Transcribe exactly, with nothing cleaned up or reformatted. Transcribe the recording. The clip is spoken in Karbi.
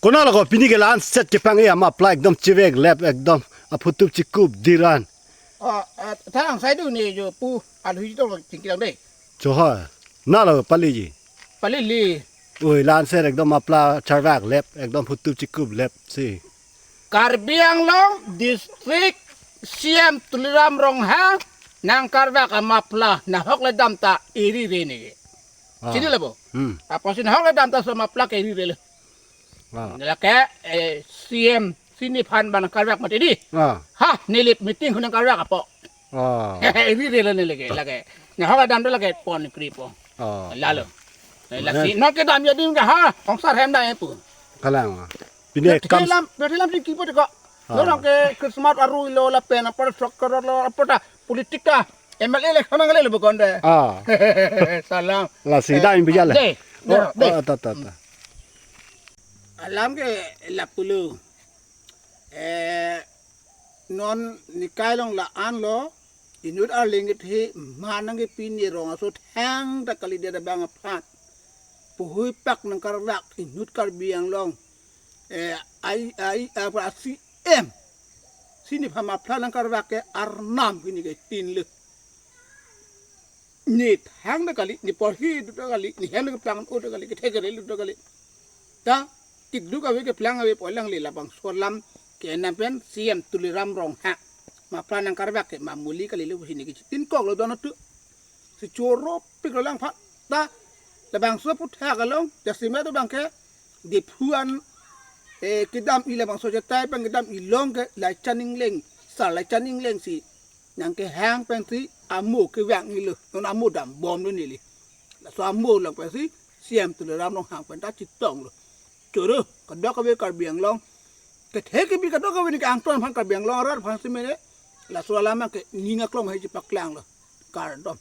Konat lo ko pini ke la-an set kepang-i amapla ekdom chevek lep ekdom aphutup chikup diran. Oh, eh, tharang sai du ne jo pu alhu ji to tingki lang de. Choha. Na lo pali ji. Pali li. Oi, la-an set ekdom amapla charvak lep ekdom phutup chikup lep si. Karbi Anglong District C M Tuliram Ronghang nangkarvak amapla nahok le dam ta eri re ne. Ah. Chini le bo. Hmm. Apotsi nahok le dam ta so amapla ke eri re le. Ah. Lake, eh, C M si nephan bang nangkarvak mati di. Ah. Ha, neli meeting hu nangkarvak apo. Ah. Eri re le ne lake, lake. Nahok le dam ta lake pon kripo. Ah. Lalo. Eh, lasi, non kedam ya ding ka ha, ongsar hem da epu. Kalang. Pine kam. Berthelam, berthelam si kipo teko. Ah. Lo nang ke Christmas aru lo lapen apor sok koro lo apor ta politik ta M L A election nang le bukan de. Ah. Salam. Lasi da imbi jale. De, de, Oh, de. oh, ta, ta, ta. Alam ke lapulo. Eh, non nikai along la-an lo, inut arleng kethe, manang ke pini rong aso thang ta kali dia da bang aphan. Puhui pak nangkarvak, inut Karbi Anglong. Eh, ai, ai, apa C M. Si nephan amapla nangkarvak ke arnam kini ke tin le. Ne thang ta kali, ne porhi du ta kali, ne hem keplang o ta kali, kethe kere lu ta kali. Ta, tik du kave keplang ave pu alang le labangso alam ke nam pen C M Tuliram Ronghang. Amapla nangkarvak ke mamuli kali le pusi ne kechitin kok lo don tu. Si choro pik lo lang pha. Ta, labangso aputhak along, jasemet abang ke, Diphu an, eh, kedam-i labangso achetai pen kedam-i along ke Laichan Ingleng, Sar Laichan Ingleng si nangkehang pensi amo kevang-i lo, non amo dambom lo neli. Laso amo along pensi C M Tuliram Ronghang pen ta chetong lo. Choro, kadokave Karbi Anglong. Kethe kebi kadokave ne ke angton aphan Karbi Anglong arat aphan si mene. Laso alam ke ning aklong hai chepaklang lo. Kardom.